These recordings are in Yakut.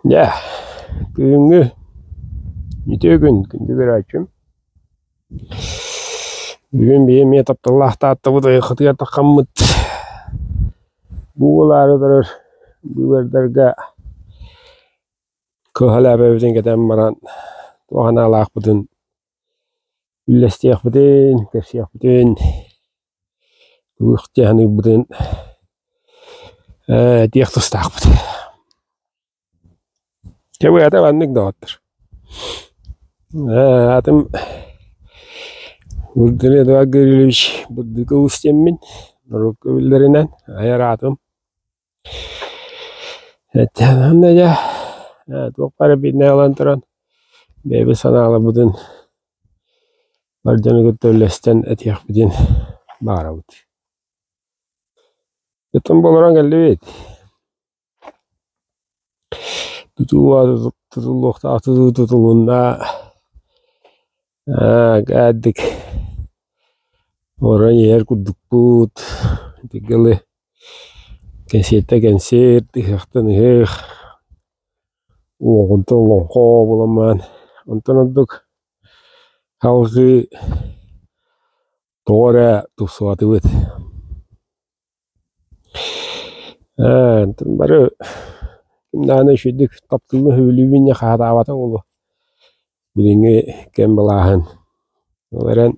Дьэ, күһүҥҥү үтүө күн, күндү көрөөччүм. Бүгүн биһи эмиэ тапталлаах Тааттабыт айылҕатыгар таххаммыт бу буолаары турар быыбардарга кыһалаабэбитин кэтэн баран туох анаалаахпытын үллэстиэхпитин, кэпсиэхпитин, туох дии саныырбытын этиэх тустаахпыт. Чэ, быһата маннык доҕоттор. Аатым Бурдун Эдуард Гаврильевич Бурдука Уус диэммин, норуокка биллэринэн айар аатым. Эттэҕинэ дьэ, туох баар эбиитинэ ылан туран бэйэбит санааларбытын бар дьону кытта үллэстэн этиэхпитин баҕарабыт. Оттон бу олорон кэллибит. Тутуу тутуллуохтаах тутуу тутулунна, ээдик олорон иһэр курдукпут, итигэлы кэнсиэртэ кэнсиэрт, ыһыахтан ыһыах, уоҕунтан олоҥхо буламаан, онтон ордук салҕыы тоҕо эрэ тупсубатыбыт. Ээ, бары ким даҕаны үчүгэйдик таптыыбын, сөбүлүүбүн диэн хаһаатаабата буолуо билиҥҥи кэм былааһын. Ол эрэн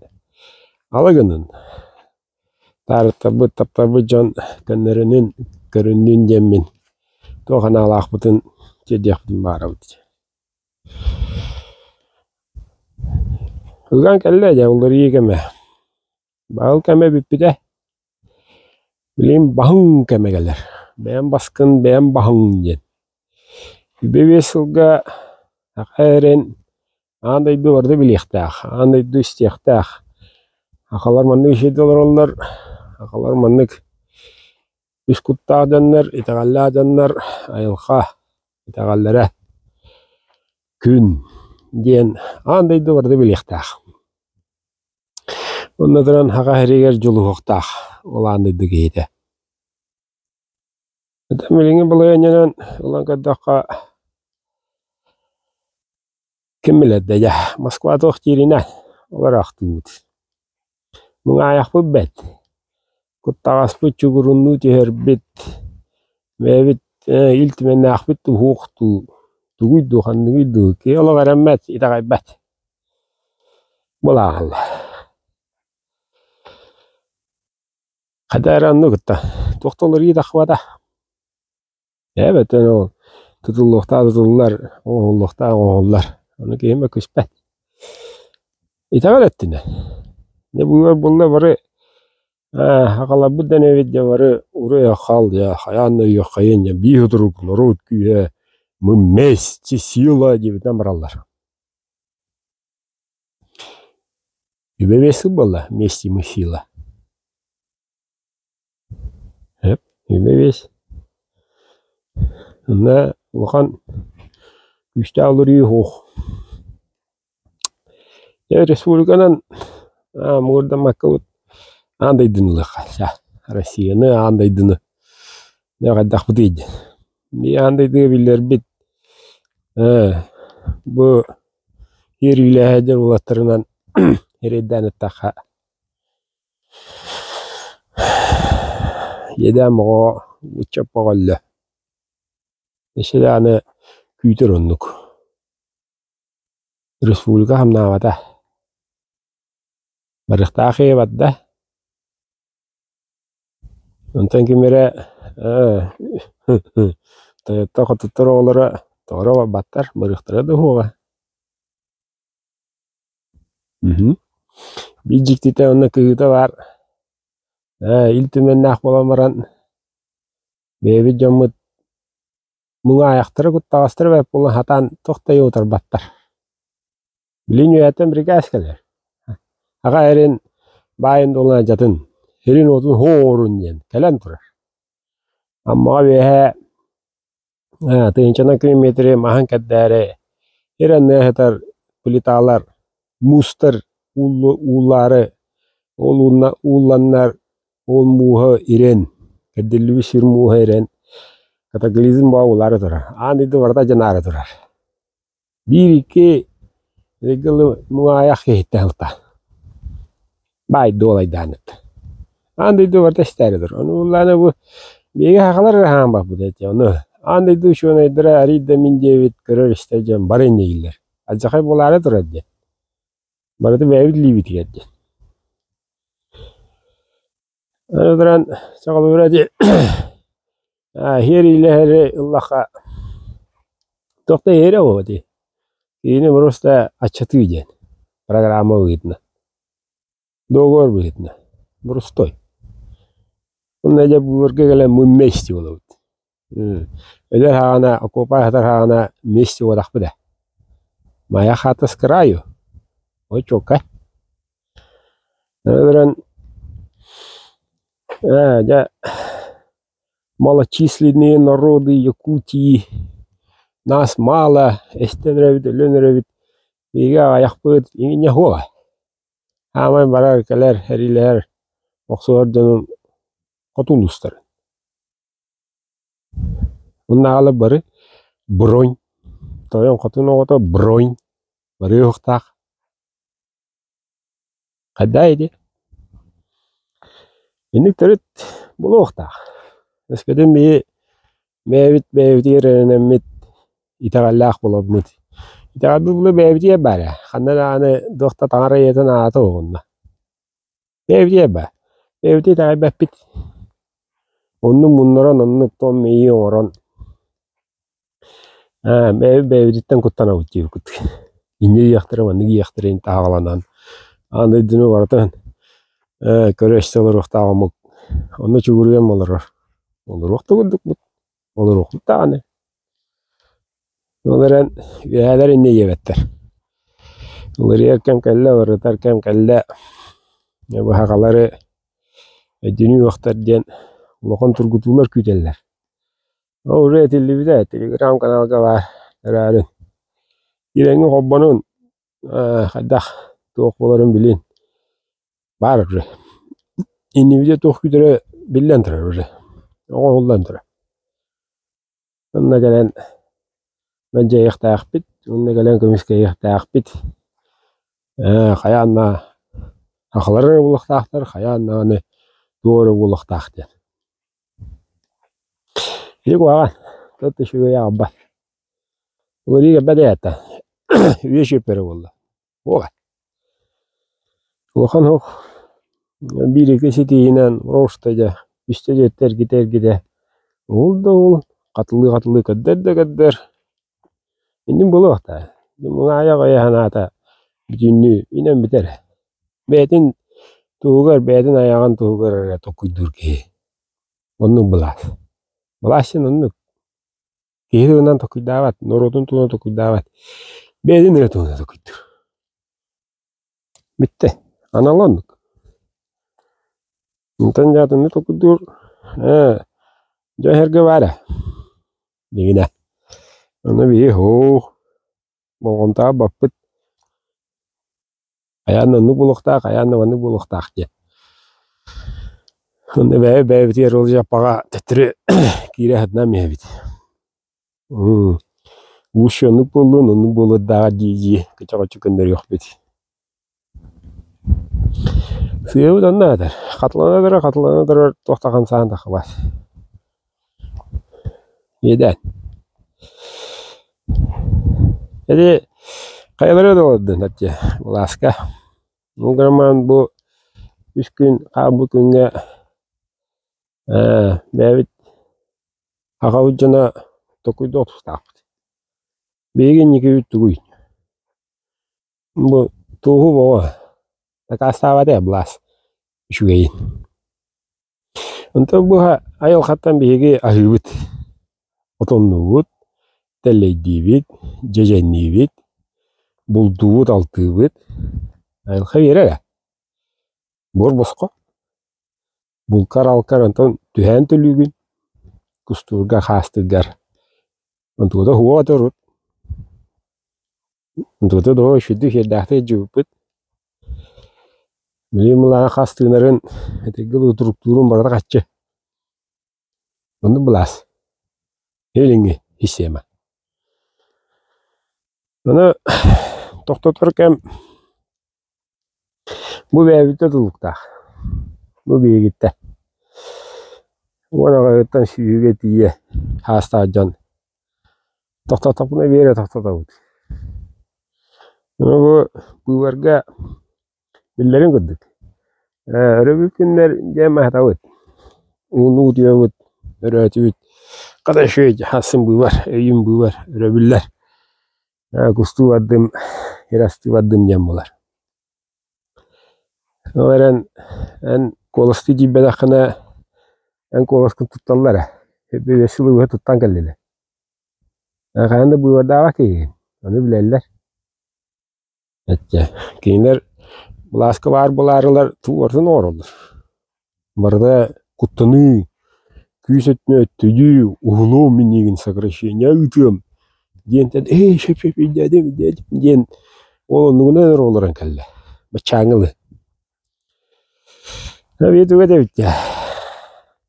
ала гынын, таарыттарбыт, таптарбыт дьон көннөрүнүн, көрүннүн диэммин туох анаалаахпытын тиэрдиэхпитин баҕарабыт. Ыган кэллэ дьэ уларыйыы кэмэ. Баал кэмэ бүппүтэ. Билигин баһыҥ кэмэ кэлэр. Бэйэм баскын, бэйэм баһыҥ диэн. Үбэ сылга саха эрин аан дойду барыта билиэхтээх, аан дойду истиэхтээх. Сахалар маннык сиргэ олороллор, сахалар маннык үс куттаах дьоннор, итэҕэллээх дьоннор, айылҕа итэҕэллэрэ күн диэн аан дойду барыта билиэхтээх. Онно туран саха сиригэр дьулуһуохтаах ол аан дойду киһитэ. Ити билиҥҥи балаһыанньанан ылан көрдөххө, ким билэр да дьэ, Москва туох дииринэн олороохтуубут. Муҥаайахпыт бэрт, куттаҕаспыт чугуруннуу түһэрбит, бэйэбит Ил Түмэннээхпит уһуох дуу, тугуй дуу, ханныгый дуу, киһи олох эрэммэт, итэҕэйбэт. Былааһаллар. Хайда эрэ оннук кытта туох да уларыйыы тахсыбата. Эбэтэр ол тутуллуохтаах тутуллар, оҥоһуллуохтаах оҥоһуллар. Ону киһи мөккүспэт. Итэҕэл өттүнэн. Дьэ быыбар буолла бары аҕаларбыт дэнэбит дьэ бары уруй-айхал дьэ хайаан да өйүөххэйин дьэ биир утурук норуот күүһэ мы вместе сила диэбитинэн бараллар. Үбэ сыл буолла вместе мы сила. Эп, үбэ биэс. Онно улахан күүстээх уларыйыы суох. Дьэ республиканан муҥурдаммаккабыт аан дойдуну ылыахха Россияны, аан дойдуну дьэ хайдахпытый диэн. Биһи аан дойдуга биллэрбит бу үөрүүлээх дьон уолаттарынан эрэйдээн ыттахха иэдээн оҕо ыччат бөҕө өллө. Өссө даҕаны күүтэр оннук. Республика хамнаабата. Барыахтаах киһи барда. Онтон ким эрэ тойоттор хотуттар оҕолоро тоҕо барбаттар, барыахтара да суоҕа. Биир дьиктитэ уонна кыһыыта баар, Ил Түмэннээх буолан баран бэйэбит дьоммут муҥаайахтара, куттаҕастара бэрт буолан сатаан туох да утарбаттар. Билин үөһэттэн бирикээс кэлэр. Аҕа эрин баайын дуолан алдьатын, сирин-уотун һуорун диэн кэлэн турар. Аммаҕа үөһээ тыһыынчанан километры маһын кэрдээри сир анныга сытар плиталар, муустар ууллаары ол уулланнар ол мууһа ирэн, кэрдиллибит сир мууһа ирэн. Катаклизм баа улаара турар. Аан дойду барыта дьанаара турар. Биир-икки ыгылы муҥаайах киһиттэн ылта. Баай дуолайдаан Аан дойду барыта истээри турар. Ону буллаана бу биһиги сахалар эрэ хаан барбыт этэ. Ону аан дойду учуонайдара арыый да мин диэбит көрөр-истэр дьон бары иннигиллэр. Алдьархай буолаары турар диэн. Барыта бэйэбит илиибитигэр диэн. Аны туран саҕалыыра дии иһиэриилэһэри ыллахха туох да иһиэрэ буолуо дии. Киһини просто аччатыы диэн программа быһыытынан, договор быһыытынан боростой. Уонна дьэ быыбарга кэлэн мы вместе буолабыт. Өлөр хаҕана, окуопа сытар хаҕана вместе буолахпыт ээ. Моя хата с краю. Ой, чуолкай. Ыран дьэ малочисленные народы Якутии нас мало эстэн эрэбит, өлөн эрэбит, биһиги аҕыйахпыт иҥинэ суоҕа. Хааман барар, кэлэр, сэриилэһэр, охсуһар дьонун хоту улуустарын. Уонна бары бронь, тойон хотун оҕото бронь, барыа уохтаах. Хайдаа ити? Инник төрүт булуохтаах. Өскөтүн биһи бэйэбит бэйэбитигэр эрэнэммит итэҕэллээх буоламмыт. Итэҕэлбит була бэйэбитигэр баар ээ. Ханна даҕаны туох да таҥара ийэтин аата уһунна. Бэйэбитигэр баар. Бэйэбитин итэҕэйбэппит. Оннук муннаран, оннук том мэйии оҥорон Ээ, бэйэбит бэйэбититтэн куттанабыт диэбиккит. Инньэ диэхтэрэ, маннык диэхтэрэ иһин таһаҕаланан аан дойдуну барытын көрө-истэ олоруохтаах омук онно чугуруйан олорор. Олоруох да курдукпут, олоруохпут даҕаны. Ол эрэн үөһээлэр инньэ диэбэттэр. Уларыйар кэм кэллэ, уларытар кэм кэллэ. Быһаҕалары өйдөнүү уохтар диэн улахан тургутуулар күүтэллэр. Ол уже этиллибитэ, телеграм-каналга баар эрээрин. Киирэҥҥин холбонун, хайдах туох буоларын билин. Баар уже. Иннибитэ туох күүтэрэ биллэн турар уже. Оҥоһуллан турар. Онно кэлэн мэлдьэйиэхтээхпит, онно кэлэн көмүскэйиэхтээхпит. Хайаан да сахалар эрэ буолуохтаахтар, хайаан даҕаны туох эрэ буолуохтаах диэн. Ити куһаҕан, тот үчүгэй аҕалбат. Уларыйыы кэлбэт ээ Үйэ сүөппэрэ буолла. Буола. Улахан уһук биир-икки ситиһиинэн роста дьэ үстэ дьиэттэ эргитэ-эргитэ уһул да уһул, хатылыы-хатылыы көрдөр да көрдөр. Иннин буолуохтаа. Муҥаайах өйө санаата бүтүннүү инэн бүтэр. Бэйэтин туһугар, бэйэтин айаҕын туһугар эрэ толкуйдуур киһи. Оннук былаас. Былаас диэн оннук. Киһи туһунан толкуйдаабат, норуотун туһунан толкуйдаабат. Бэйэтин эрэ туһунан толкуйдуур. Бүттэ. Анала оннук. Онтон дьэ атыннык толкуйдуур ээ дьон сэргэ баар ээ. Дьиҥинэ. Ону биһи һуу болҕомтоҕо баппыт Хайаан да оннук буолуохтаах, хайаан да маннык буолуохтаах диэн. Онно бэйэ бэйэбитигэр ол дьаппаҕа төттөрү киирэ сатаан иһэбит. Лучше оннук буоллун, оннук буолуордааҕар дии-дии кыча-хоччу көннөрүөхпүт. Сыабыт онно аатар. Хатылана турар, хатылана турар туох да хамсаан тахсыбат. Иэдээн. Ити хайалара да олордун аттиэ былааска. Ол гынан бу үс күн хаалбыт күҥҥэ бэйэбит аҕабыт дьоно токуйдуох тустаахпыт. Биһиги инникибит тугуй? Бу туоһу боҕо дакаастаабата ээ былаас үчүгэйин. Онтон быһа айылҕаттан биһиги аһыыбыт, отоннуубут, тэллэйдиибит, дьэдьэнниибит, бултуубут-алтыыбыт. Айылҕа биэрэр ээ. Буор босхо. Булкар-алкар онтон түһээн төлүүгүн, кустуурга, хаастыыргар. Онтуката уһуох этэ урут. Онтуката доо үчүгэйдик сиэрдээхтик илдьибиппит. Билигин былаана хас тыынарын, этэргэ дылы туруктуурун барыта хаччы. Оннук былаас. Илиҥҥи система. Ону тохтотор кэм бу бэйэбиттэн тутулуктаах. Бу биһигиттэн. Уораҕайыттан сүүһүгэ тиийэ саастаах дьон тохтотохпуна биэрэ тохтотобут. Ону бу быыбарга Биллэрин курдук, өрөбүл күннэр дьэ маһатабыт, ууну утуйабыт, өрөөтүбүт, хата үчүгэй сарсын быыбар, өйүүн быыбар, өрөбүллэр, кустуу бардым, ырастыы бардым диэн буолар. Ол эрэн эн куоластыы тиийбэтэххинэ, эн куоласкын тутталлар ээ, үс сылы быһа туттан кэллилэр. Хайаан да быыбардаабат киһигин, ону билэллэр. Эттэ, кинилэр былааска баар буолаарылар тугу оҥороллор. Барыта куттаныы, күүс өттүнэн өттөйүү, уһунуом минньигин сокращение ыытыам диэнтэн ээ сөп сөп өйдөөтүм өйдөөтүм диэн ол оннугунан эрэ олорон кэллэ. Баччааҥҥы ылы. Эбиэтүгэ этэбит дии.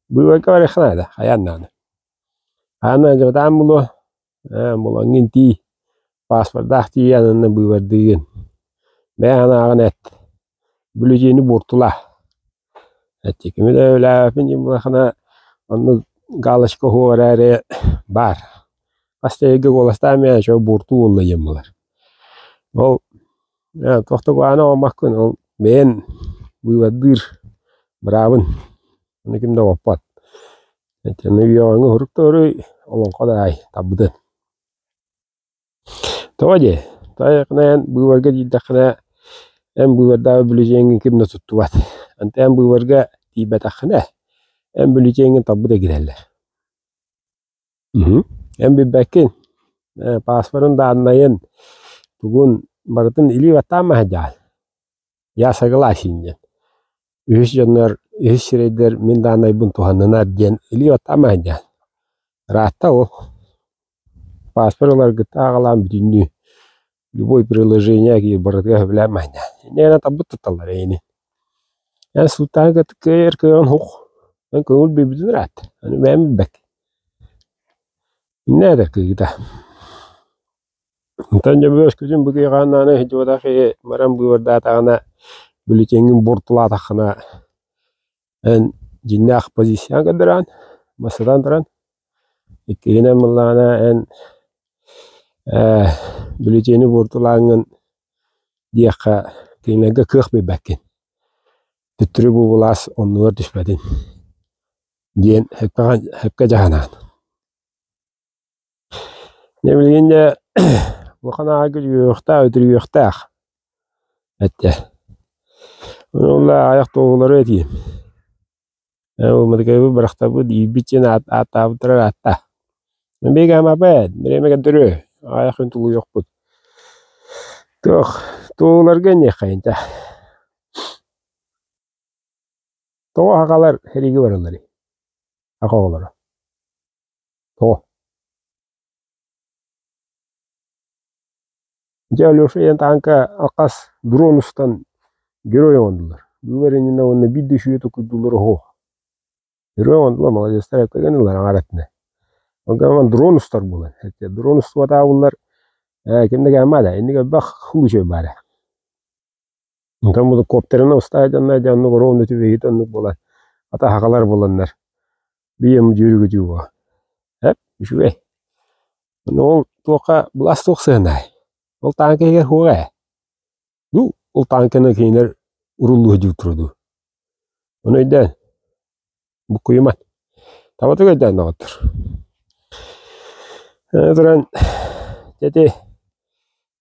Быыбарга барыахха наада, хайаан даҕаны. Аана дьабатаан булуо, Ээ, булаҥҥын тиий, пааспардаах тиийэн анна быыбардыыгын. Бэйэҥ санааҕын эт, бүлүтүөнү буортулаа. Эттик кими да үлэлээбэппин диэн буоллаххына, оннук галочка оһуо эрээри баар. Хас да ыйга куоластаан миэхэ чуо буорту буолла диэн буолар. Ол туох да куһаҕаны оҥорбоккун, ол бэйэн быыбардыыр быраабын ону ким да боппот. Итинник үөҕэҥҥэ уһурук да уруй, олоҥхо да аай талбытын. Тоҕо диэ, тайахына эн быыбарга тиийдэххинэ, эн быыбардаабыт бүлүтүөҥҥүн ким да туттубат. Онтон эн быыбарга тиийбэтэххинэ, эн бүлүтүөҥҥүн талбыт эргитэллэр. Эн билбэккин, пааспарын дааннайын, тугун барытын илии баттаан сылдьаҕын. Я согласен диэн. Үһүс дьоннор, үһүс сирэйдэр мин дааннайбын туһаннынар диэн илии баттаама диэн. Ыраатта ол. Пааспар ыларгыт ааҕалаан бүтүннүү любой приложение киир барытыгар сөбүлээн диэн. Инньэ гынан талбыт тутталлар эйини. Эн сууттаан кыайар кыаҕын суох. Эн көҥүл биэрбитин ыраатта. Аны бэйэм билбэт. Иннэ этэр кыыгыта. Онтон дьэ бөөскүтүн бу кыйҕааннааны сылдьыбатах киһи баран быыбардаатаҕына, бүлүтүөҥҥүн буортулаатаххына, эн дьиҥнээх позицияҕын көрдөрөҕүн, бастатан туран, иккиһинэн буоллаҕына эн бүлүтүөнү буортулааҥҥын диэххэ кинилэргэ кыах биэрбэккин, төттөрү бу былаас оннугар түспэтин диэн сөпкө дьаһанаҕын. Дьэ билигин дьэ улахан аҕайга үөрүөхтээх, үтүрүйүөхтээх эттэ. Ону аҕыйах туоһулары этиим. Мытыкайбыт бырахтарбыт иирбит диэн ааттаабыттара ыраатта. Биһиги аамаппыт, бириэмэ көрдөрүө, аҕыйах күн тулуйуохпут. Туох, туоһуларга инниэххэйин чэ. Тоҕо сахалар сэриигэ баралларый? Саха оҕолоро. Тоҕо? Дьэ, Алеша диэн тааҥка алхас дрон устан герой оҥордулар. Быыбар иннинэ уонна биир да үчүгэй токуйдууллара суох. Герой оҥордулар, маладьыастар эппэгэн ылар аҥаар өттүнэ. Ол гынан дрон устар буолан, дрон устубатаҕа буоллар, ээ ким да кээммэт ээ, инник элбэх случай баар ээ. Онтон бу коптерынан устаа дьонно дьэ оннук ровно түбэһиитэ оннук буолан, хата сахалар буоланнар биэм дьүөрүгүтүү буо. Эп үчүгэй. Ону ол туохха былаас туох сыһыаннаһай? Ол тааҥка иһигэр суоҕа ээ. Ну, ол тааҥканы кинилэр уруллуу сылдьыбыт тура дуу. Ону өйдөөн, буккуйуман. Табатык өйдөөн доҕоттор. Туран ити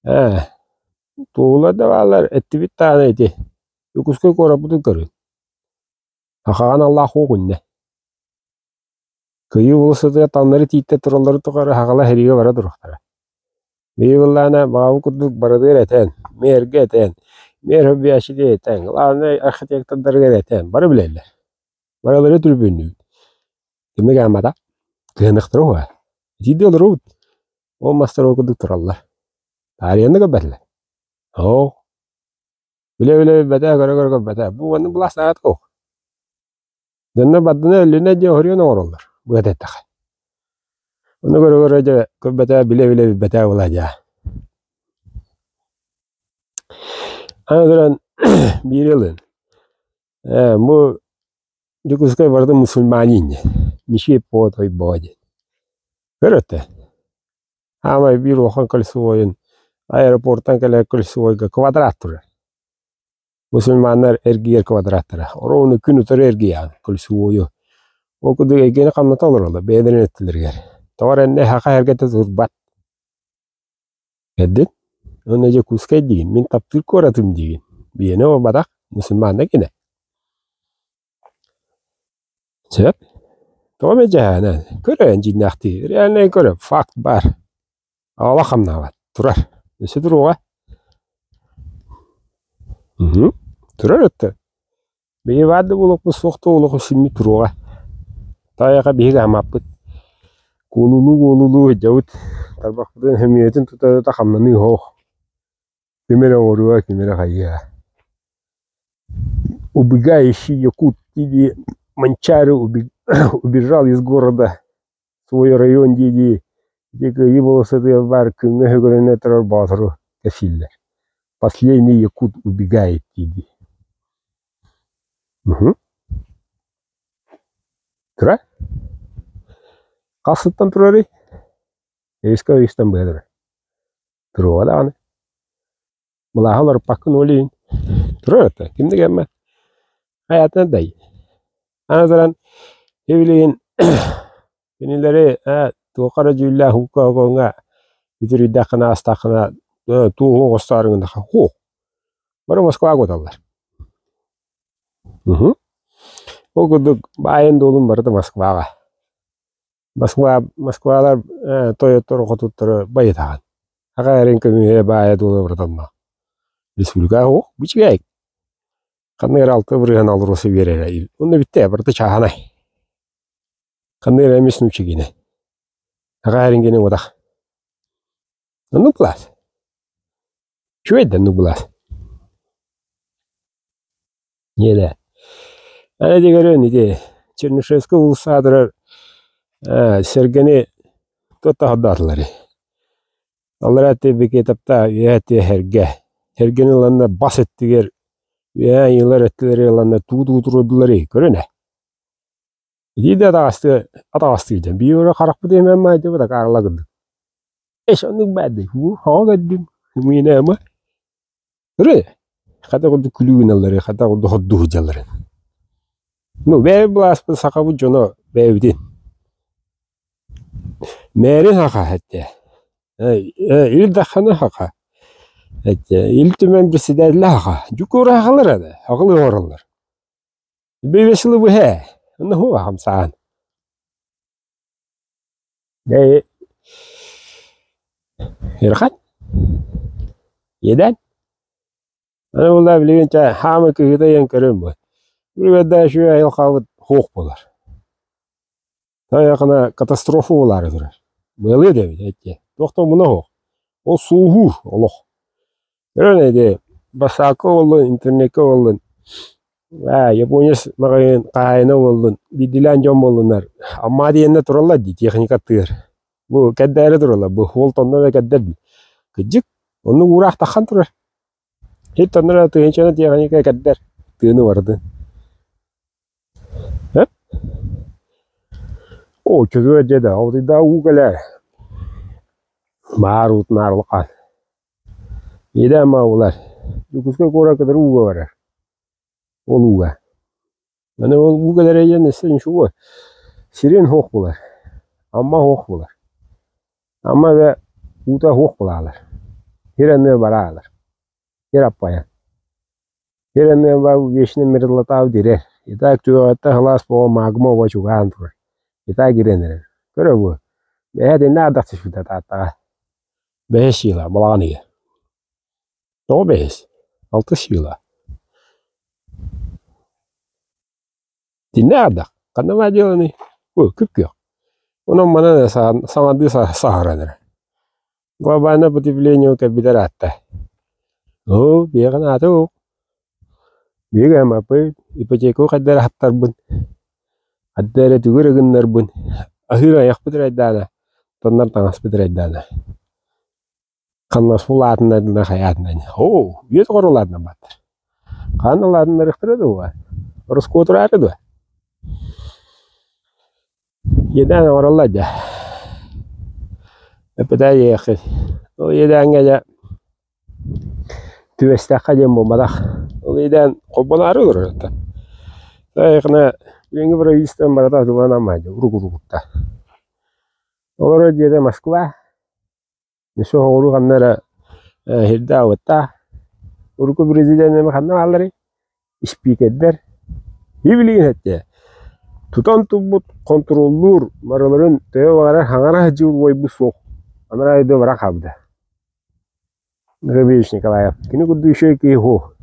ээ туоһулар да бааллар эттибит даҕаны ити Дьокуускай куораппытын көрүҥ. Сахаҕа аналлаах уох үннэ. Кыайыы болуоссатыгар таҥнары тииттэ туралларын тухары сахалар сэриигэ бара туруохтара. Биһиги буоллаҕына баҕабыт курдук барытыгар этэн, мэргэ этэн, мэр хоббиаччыга этэн, главнай архитектордарыгар этэн, бары билэллэр. Барылары түрбүннүүбүт. Кимник ааммата, кыһыныахтара уһуо. Итиирдии олоробут. Ол мастар ол курдук тураллар. Таарыйаны көрбөтүлэр. Оо, билэ-билэ билбэтэ, көрө-көрө көрбөтө. Бу маннык былаас наадата суох. Дьоннор бардына өллүнэ диэн хоруйан оҥороллор, быата эттэххэ. Ону көрө-көрө дьэ көрбөтөө билэ-билэ билбэтээ буолаа дьаа. Аны туран биир ылын бу Дьокуускай барыта мусульманин диэн, Миши по тойбоо диэн. Көрөттө. Хаамай биир улахан кольцевойун аэропортан кэлэр кольцевойга квадрат турар. Мусульманнар эргийэр квадраттара. Оруобуна күн утары эргийэҕин кольцевойу. Ол курдук эйгэни хамната олороллор бэйэлэрин өттүлэригэр. Тоҕо эрэ иннэ эһэхэ эһэргэтэ турбат. Эрдин уонна Дьокуускай диигин, мин таптыыр куоратым диигин. Биһиэнэ буолбатах, мусульманна кини. Сөп. Тоҕо мэлдьэһээнэ? Көрөйөн дьиҥнээхтии, реальнай көрө, факт баар. Аҕала хамнаабат, турар. Өссө туруоҕа. Уһу. Турар өттө. Биһиги баар да буолуохпут, суох да буолуохпут симмит туруоҕа. Таайаха биһиги аһаммаппыт. Куолулуу-куолулуу сылдьабыт, тарбахпытын сөмүйэтин тута-тута хамнаныы суох. Ким эрэ оҥоруо, ким эрэ хайыа. Убегающий якут или Манчары убежал из города в свой район дии-дии ити кыайыы болуоссатыгар баар күҥҥэ өһүгүрэнэ турар боотуру кэпсииллэр. Последний якут убегает дии-дии. Уһу. Тура? Хас сыттан турарый? Өйүскэ өйүстэн быһа турар. Туруоҕа даҕаны. Былааһы олоруппаккын ол иһин. Турар это, ким да кэлбэт. Хайаатын дай. Аны туран, билигин кинилэри туохха эрэ дьүүллээх ууга үтүрүйдэххинэ, астаххына, туоһу оҥостоору гыннахха, һуох. Бары Москваҕа куоталлар. Уһу. Ол курдук баайын-дуолун барыта Москваҕа. Москва, Москвалар тойоттору хотуттары байытаҕын. Аҕа эрин көмүһэ баайа дуола барытанна. Республика суох, бичигэйик. Ханна эрэ 6% АЛРОСА биэрэрэ. Онно бүттэ, барыта чааһынай. Ханна эрэ эмис нуучча Аҕа эрин гинэ уотах. Оннук былаас. Үчүгэй да оннук былаас. Иэлэ. Аны дии көрүөн ити Чернышевскай уулуссаҕа турар сэргэни туох хордоотулар Аллараа өттүгэр Бекетовтаах, үөһээ өттүгэр Сэргэ. Сэргэни ыланнар бас өттүгэр үөһээ айыылар өттүлэри ыланнар туу-туу туруордулар көрөн ээ. Итии да атаҕастыы атаҕастыы дьон биир өрө харахпыт иһимэн маайдыбыт акаарыла курдук. Эш оннук баарды уу хоҕо көрдүм миэнэ ама Ыры хата курдук күлүү гыналлары хата курдук хордуу сылдьалларын. Ну бэйэ былааспыт сахабыт дьоно бэйэбитин. Мээрин саха этэ. Ил Даханы саха. Этэ Ил Түмэн председателэ саха. Дьукура сахалар этэ. Сахалыы оҥороллор. Бэйэсилы быһа. Онно хуа хамсаан. Бэйэ Ыарахан. Иэдээн. Аны буолла билигин чэ хаамай кыһыыта ийэн көрөн бу. Билигин үчүгэй айылҕабыт суох буолар. Тайахына катастрофа буолаары турар. Быалыы да эбит эттиэ. Туох да омуна суох. Ол сууһуур олох. Көрөн ити бассаакка буоллун, интернеккэ буоллун, японец маҕаһыын хаһаайына буоллун, биирдиилээн дьон буоллуннар, Амма диэннэ тураллар дии техника аттыгар. Бу кэрдээри тураллар, бу уол тонно да кэрдэр дии. Кырдьык, оннук уураах таххан турар. Һит тонно да тыһыынчаны техника кэрдэр, тыаны барытын. Эп? Оо, чөкө дьэ да, ол уу кэлээр. Баар уутун аарылҕаан. Иэдээн маалылар. Дьокуускай куорат кытары ууга барар. Ол ууга. Аны ол уу кэлэрэ диэн өссө ничего. Сирин суох булар. Амма суох булар. Амма эбэ уута суох булаалар. Сир анныгар бараалар. Сир аппайан. Сир анныгар баар вечный мерзлотау дирэр. И так түгэҕиттэн сылаас буола магма уо чугаһаан турар. И так киирэн эрэр. Көрө бу. Бэйэ итиннэ ардах түспүтэ Тааттаҕа. Бэһис сыла балаҕан ыйа. Тоҕо бэһис? Алтыс сыла. Итиннэ ардах. Ханна баар дьыаланый? Ой, күп-күөх. Онон манан саҥардыы саһаран эрэр. Глобальное потепление кэлбитэ ыраатта. Оо, биһиэхэ наада ол. Биһиги МАП ипотека хайда эрэ аһаттарбын, хайда эрэ тугу эрэ гыннарбын, аһыыр айахпыт эрэ айдаана. Тоннор таҥаспыт эрэйдээнэ. Хамнас улаатыннардына хайаатына оо, үйэ тоҕор улаатынан бааттар. Хаан улаатыннарыахтара дуо? Ороскуотураары дуо? Иэдээн оҥороллор дьэ. Эппэтээ диэххит. Ол иэдээҥҥэ дьэ түбэстэххэ диэн буолбатах. Ол иэдээн холбоноору олорор оттон. Сайыхына билиҥҥи правительством барыта атыыланан маадьа урук-уруккутта. Олорор дьиэтэ Москва. Өссө оҕолуу ханна эрэ иһирдэ-аабыттаах. Урукку президеннэрим ханна баалларый? Испиикэрдэр. Билигин эттэ тутан турбут хонтуруоллуур барыларын төһө баҕарар хаҥара сылдьыбыт уойбут суох. Анараа дойду баран хаалбыта. Григорьевич Николаев. Кини курдук үчүгэй киһи суох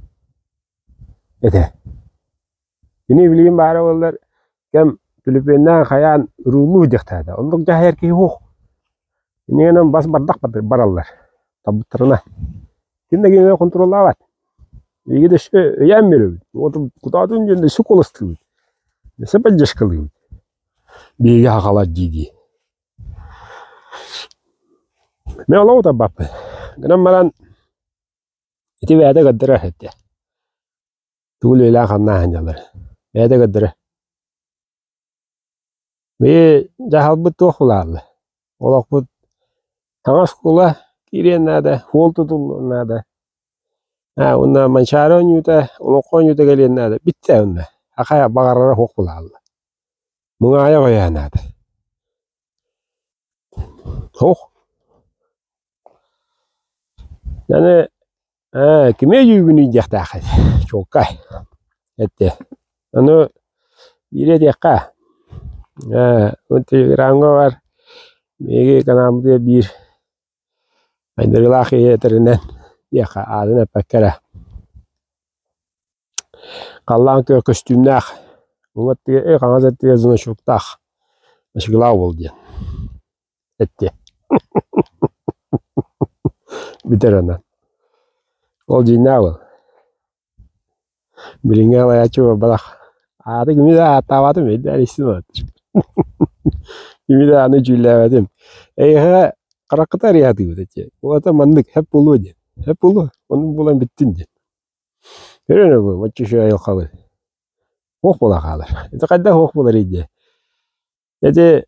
этэ. Кини билигин баара буоллар кэм түлүпүөннээн хайаан уруулуу диэхтээдэ. Оннук дьаһайар киһи суох. Иннинэн бас бардах бараллар. Табыттарына. Ким да кинини хонтуруоллаабат. Биһиги да өссө өйөөн биэрэбит. Уоту кутаатын диэн өссө куоластыыбыт. Өссө поддержкалыыбыт. Биһиги хахалар дии-дии. Мин олох утарбаппын. Гынан баран ити бэйэтэ көрдөрөр этэ. Тугу үлэлээн-хамнаан сылдьаллар. Бэйэтэ көрдөрөр. Бии дьаһалбыт туох улаалла? Олохпут саҥа оскуола киириэн наада, суол тутуллуон наада. Аа уонна Манчаары оонньуута, олоҥхо оонньуута кэлиэн наада. Бүттэ уонна. Хахайа баҕарара суох улаалла. Муҥаайа оҕойоон наада. Суох. Аны ээ кими өйүүгүнүй диэхтээххин чуолкай эттэ. Ону биири этиэххэ ээ телеграмҥа бар биһиги каналбытыгар биир айдарыылаах киһи этэринэн диэххэ аатын эппэккэ эрэ халлаан күөх көстүүмнээх уҥа өттүгэр хаҥас өттүгэр значоктаах очкилаах уол диэн эттэ Бүтэр онон. Ол дьиҥнээх уол. Билиҥҥи салайааччы буолбатах. Ааты кими да ааттаабатым, өйдөөн истин олордум. Кими да аны дьүүллээбэтим. Эйиэхэ хараххыта арыйаатыыбыт этэ. Уота маннык һэп буолуо диэн. Һэп буолуо, оннук буолан бүттүн диэн. Көрөн эрэ бу, оччо үчүгэй айылҕабыт. Туох буола хаалар. Ити хайдах туох буоларый диэ. Ити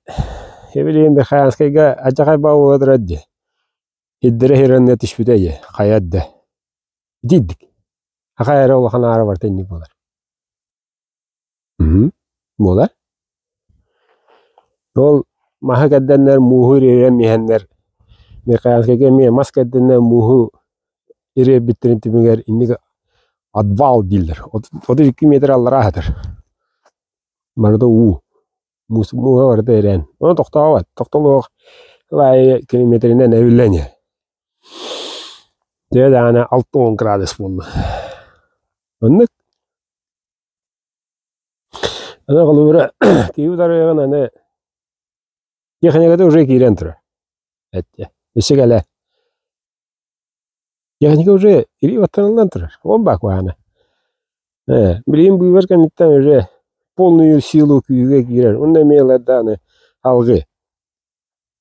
билигин Михайловскайга алдьархай буола турар дии. Сирдэрэ сирэннэ түспүтэ дии, хайа эрдэ. Итийдик. Хахай эрэ улахан аара барыта инник буолар. Буолар. Ол маһы кэрдэннэр мууһу ириэрэн иһэннэр Михайловскайга эмиэ мас кэрдэннэр мууһу ириэрбиттэрин түмүгэр инник отвал дииллэр. 32 метр аллараа сытар. Барыта уу. Муус мууһа барыта ирээн. Ону тохтообот. Тохтолуох аайы километринэн эбиллэн иһэр. Дьэ даҕаны 60 градус буолла. Оннук. Аны холобура киһи утарыаҕын аны техниката уже киирэн турар. Эттэ. Өссө кэлэ. Техника уже илии баттаныллан турар. Ол баа куһаҕана. Ээ, билигин быыбар кэнниттэн уже полную силу күүһүгэ киирэр. Онно эмиэ ылар даҕаны алгыы.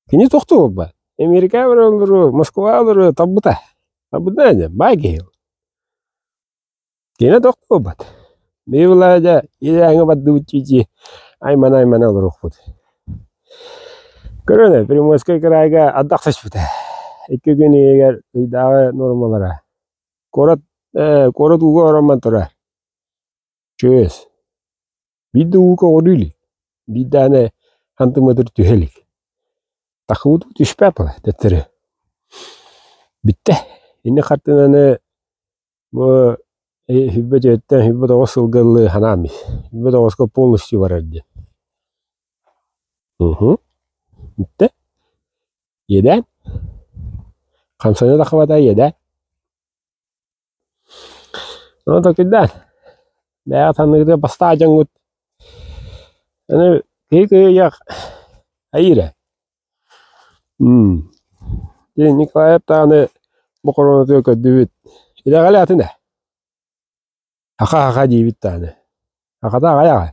Кини тохтуурба. Америка олору, Москва олору талбыта. Талбыта ини, баай киһи. Кини тохтуурбат. Биир былаадьа илээҥҥэ бардыбыт дии аймана-аймана олоруохпут. Көрөн эрэ, Приморскай кыраайга ардах түспүтэ. Икки күн иһигэр ыйдааҕы нуормалара. Куорат ээ, куорат ууга ороммон турар. Чүөс. Биир да уу көҕүрүү илик, биир даҕаны хантымыатыр түһэ илик. Тахыбыт уу түспэт буолар төттөрү. Бүттэ. Инник хартыынаны бу 104-тэн 109 сылга ыллыы санаам ис. 109-ка полностью барар диэн. Уһу. Бүттэ. Иэдээн. Хамсана тахыбата иэдээн. Ону толкуйдаан. Бэйэҕит санныгытыгар бастаах дьоҥҥут аны киһи кыайыах айыыр ээ. Дьэ Николаев даҕаны бу хоруонатыгар көрдүбүт. Итэҕэлэ атын ээ. Аха-аха диибит даҕаны. Ахата аҕай аҕай.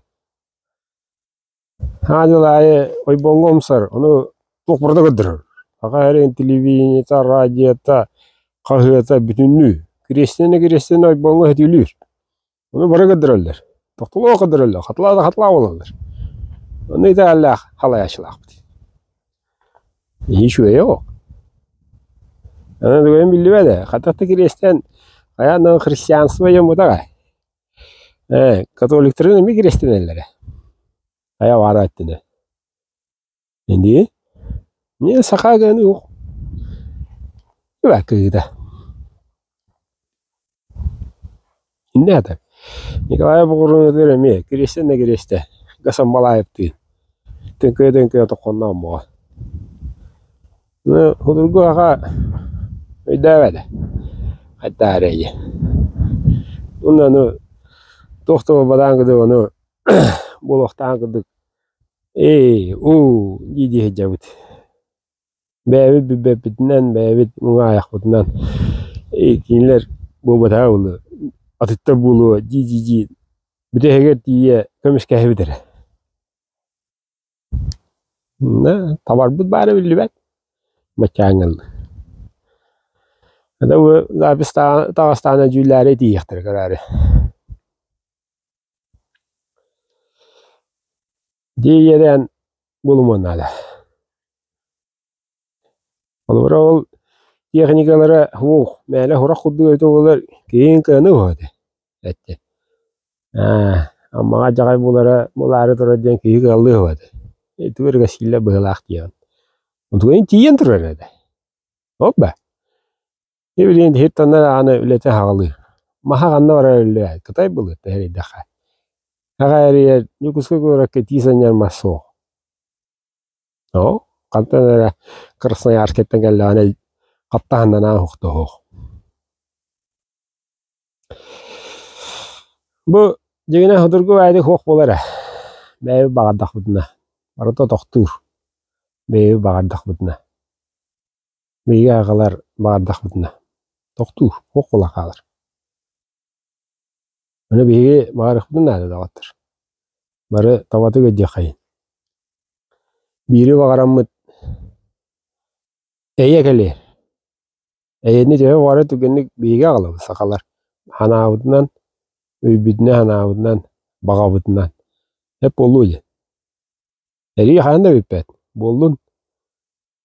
Аан дьыл аайы ойбоҥҥо умсар, ону Туох барыта көрдөрөр. Саха сирин телевидениета, радиота, хаһыата бүтүннүү кириэстэнэ-кириэстэнэ ойбоҥҥо сөтүөлүүр. Ону бары көрдөрөллөр. Тохтолоох көрдөрөллөр, хатылаа да хатылаа буолаллар. Онно итэҕэллээх халайааччылаахпыт. Иһи үчүгэйэ ол. Аны тугуйан биллибэт ээ, хатах да кириэстээн хайаан да христианство диэн бутаҕай. Ээ, католиктарын эмиэ кириэстэнэллэрэ. Хайа баара өттүнэ. Инди не саха гыны ух кыыта. Инде ата. Николай Бугурунатыр эмиэ кириэстэн да кириэстэ Гасамбалаевтыын төҥкөйө-төҥкөйө тоххонноон буола. Ну, судургу аҕа өйдөөбөтө хайдах эрэ диэн. Уонна аны туох да буолбатаҕын курдук ону буолуохтааҕын курдук Ээ, уу дии-дии сылдьабыт. Бэйэбит билбэппитинэн, бэйэбит муҥаайахпытынан ээ кинилэр буолбатаҕа буолуо, атыттар буолуо дии-дии бүтэһигэр тиийэ көмүскэһэбит эрэ. Да, табарбыт баара биллибэт баччааҥҥа Это бу запись таҕыстаҕына дьүүллээри тиийиэхтэрэ көрөөрү. Дии булумуон наада. Холобура ол техникалара уох мээлэ сурах курдук эбитэ буоллар киһиҥ кыаны уһуо этэ эттэ. Аа Аммаҕа дьаҕай булара булаары турар диэн киһи кыаллыа уһуо этэ. Ити өргөсиилэ быһыылаах диэҕин. Онтукайын тиийэн турар этэ. Опа! Билигин иһит-таннар ааны үлэтэ аҕалыыр. Маһа ханна барар үллэ Кытай былыт эрэйдэххэ. Аҕа эрийэр Дьокуускай куоракка тиис анньар мас суох. Оо, хантан эрэ Красноярскайтан кэллэҕинэ хаптаһыннанаан охтоһуох. Бу дьиҥинэн судургу баайдык суох буолар ээ. Бэйэбит баҕардахпытына барыта тохтуур. Бэйэбит баҕардахпытына. Биһиги аҕалар баҕардахпытына тохтуур, суох буолан хаалар. Аны биһиги баҕарыахпытын наада доҕоттор. Бары табатык өйдүөххэйин. Биири баҕараммыт эйэ кэлиэ. Эйэни төһө баҕарар түргэнник биһиги аҕалабыт сахалар. Санаабытынан, өйбүтүнэн-санаабытынан, баҕабытынан. Эп буолуо диэн. Эрии хаһан да бүппэт. Буоллун.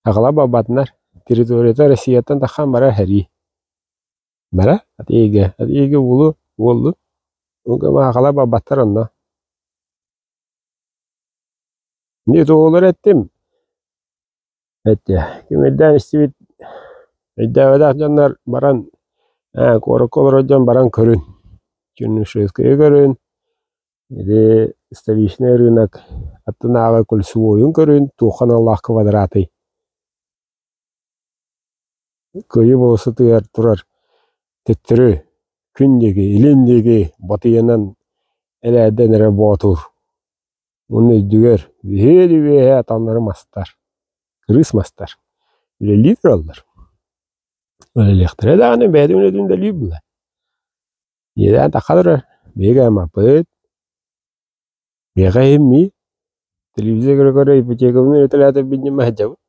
Аҕала барбатынар, территорията Россияттан таххан барар сэрии. Бара, атыыга, атыыга булу, буоллун. Аҕала барбаттар онно. Мин туһулар эттим. Эттэ, ким өйдөөн истибит, өйдөөбөтөх дьоннор баран, ээ, куоракка олорор дьон баран көрүн. Чернышевскайы көрүн, Ити столичный рынок аттынааҕы кольцевойун көрүн, туохха аналлаах квадратый? Кыайыы болуоссатыгар турар төттөрү күн диэки, илин диэки батыйанан элээрдэн эрэ боотур. Уонна үрдүгэр үһүө-үһүө атаннары мастар, кырыыс мастар үлэлии тураллар. Үлэлиэхтэрэ даҕаны бэйэтин үлэтин үлэлиир буолар. Иэдээн тахха турар, биһиги аймахпыт, миэхэ иһиммии, телевизор көрө-көрө ипотекабын өлөтөлөөтөрбүн диэн сылдьабыт.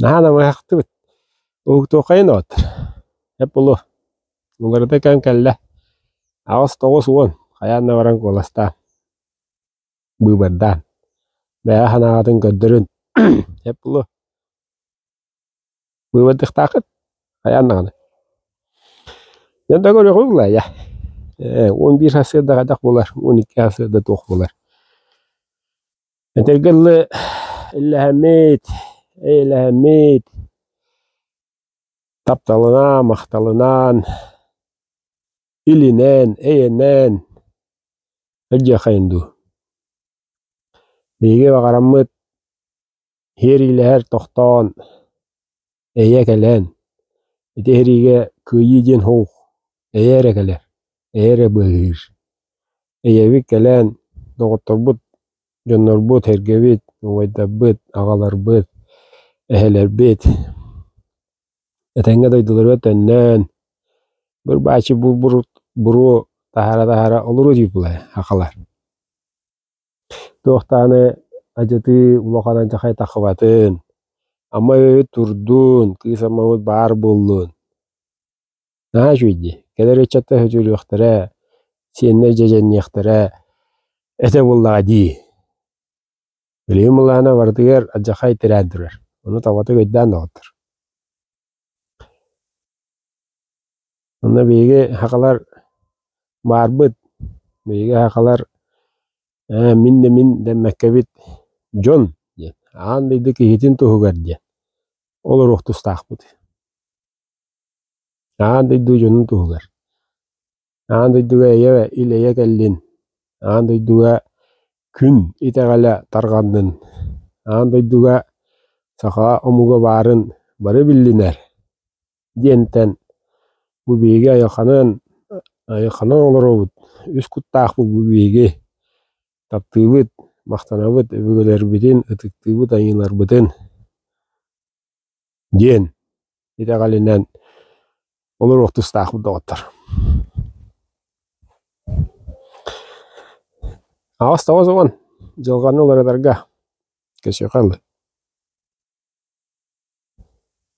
Наһаа намыһахтыбыт, уһуктуоххайын оҕоттор, эп буолуо, уларыта кэм кэллэ, 89 хайаан да баран куоластаан, быыбардаан, бэйэ санааҕытын көрдөрүн, эп буолуо. Быыбардыахтааххыт, хайаан даҕаны. Дьэ да көрүөҕүҥ лайа. Ээ, 11 сарсыарда хайдах буолар, 12 сарсыарда туох буолар. Этэргэ дылы иллэһэммит, эйэлэһэммит, тапталынан, махталынан, илинэн, эйэнэн сылдьыаххайын дуу. Биһиги баҕараммыт Иһиэриилэһэр тохтоон, эйэ кэлэн, ити иһириигэ кыайыы диэн суох, эйэ эрэ кэлэр, эйэ эрэ быыһыыр. Эйэбит кэлэн, доҕотторбут, дьоннорбут, эргэбит, убайдарбыт, аҕаларбыт, эһэлэрбит этэҥҥэ дойдуларыгар төннөн, быр-бааччы буруо таһаара-таһаара олоруо диир буолар сахалар. Туох даҕаны Алдьатыы улахан алдьархай тахсыбатын, Амма эбэбит турдун, кыыс Аммабыт баар буоллун. Наһаа үчүгэй дии, кэлэр ыччаттар сөтүөлүөхтэрэ, сиэннэр дьэдьэнниэхтэрэ этэ буоллаҕа дии. Билигин былаана барытыгар алдьархай тирээн турар, ону табатык өйдөөн доҕоттор. Онно биһиги сахалар баарбыт, биһиги сахалар ээ мин да мин дэммэккэбит дьон диэн, аан дойду киһитин туһугар диэн олоруох тустаахпыт. Аан дойду дьонун туһугар. Аан дойдуга эйэ ил-эйэ кэллин, аан дойдуга күн итэҕэлэ тарҕаннын, аан дойдуга саха омуга баарын бары биллинэр диэнтэн бу биһиги айылҕанан айылҕанан олоробут, үс куттаахпыт бу биһиги таптыыбыт, махтанабыт өбүгэлэрбитин, ытыктыыбыт айыыларбытын диэн итэҕэлинэн олоруох тустаахпыт доҕоттор. Аҕыс тоҕус уон дьылҕаны уларытарга көсүөхэ ылы.